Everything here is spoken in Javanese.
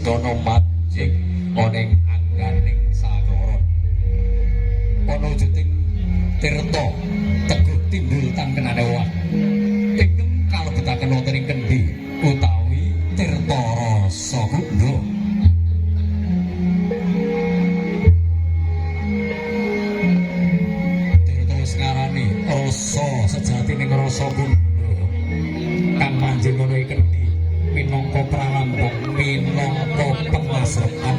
Dana manjing ana ing angganing sagara. Ana wujuding tirta teguh timbul tangkenane owah. Ingkang kalebetaken wonten ing kendhi utawi tirta rasa kundha. Tirta wis ngarani rasa sejatining rasa kundha kang manjing ana ing kendhi minangka pralambang minangka pengasrepan.